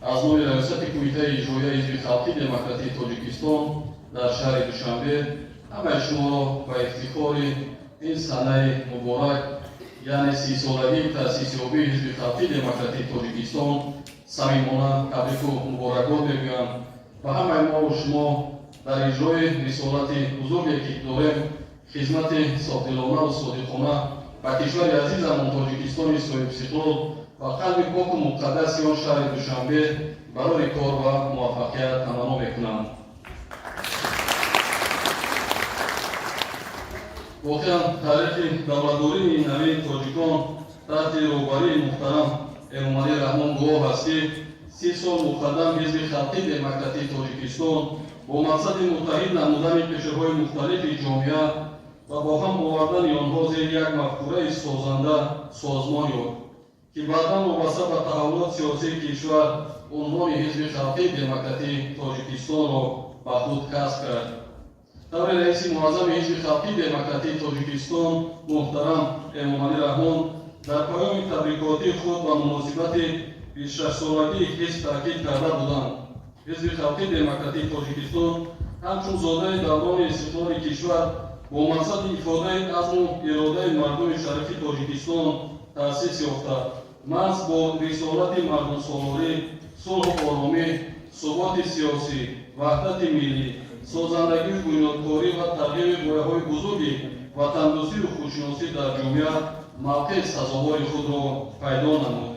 Аз номи Раёсати Кумитаи иҷроияи Ҳизби Халқии Демократии Тоҷикистон дар шаҳри Душанбе ҳамаи шуморо ба ифтихори ин санаи муборак, яъне 30-солагии таъсисёбии Ҳизби Халқии Демократии Тоҷикистон, самимона табрику муборакбод мегӯям. Ба ҳамаи мову шумо дар иҷрои рисолати бузурге, ки дорем, хизмати софдилонаву содиқона ба кишвари азизамон Тоҷикистони соҳибистиқлол ва қалби поку муқаддаси он шаҳри Душанбе барори кор ва муваффақият таманно мекунам. Воқеан, таърихи давлатдории навини тоҷикон таҳти роҳбарии муҳтарам Эмомалӣ Раҳмон гувоҳ аст, ки 30 сол муқаддам Ҳизби Халқии Демократии Тоҷикистон бо мақсади муттаҳид намудани қишрҳои мухталифи ҷомеа ва бо ҳам овардани онҳо зери як мафкураи созанда созмон ёфт, ки баъдан вобаста ба таҳаввулоти сиёсии кишвар унвони Ҳизби Халқии Демократии Тоҷикистонро ба худ касб кард. Тавре раиси муаззами Ҳизби Халқии Демократии Тоҷикистон муҳтарам Эмомалӣ Раҳмон дар паёми табрикотии худ ба муносибати 26-солагии ҳизб таъкид карда буданд, Ҳизби Халқии Демократии Тоҷикистон ҳамчун зодаи даврони истиқлоли кишвар бо мақсади ифодаи азму иродаи мардуми шарифи Тоҷикистон таъсис ёфта, маҳз бо рисолати мардумсолорӣ, сулҳу оромӣ, суботи сиёсӣ, ваҳдати миллӣ, созандагию бунёдкорӣ ва тарғиби ғояҳои бузурги ватандӯстию худшиносӣ дар ҷомеа мавқеи сазовори худро пайдо намуд.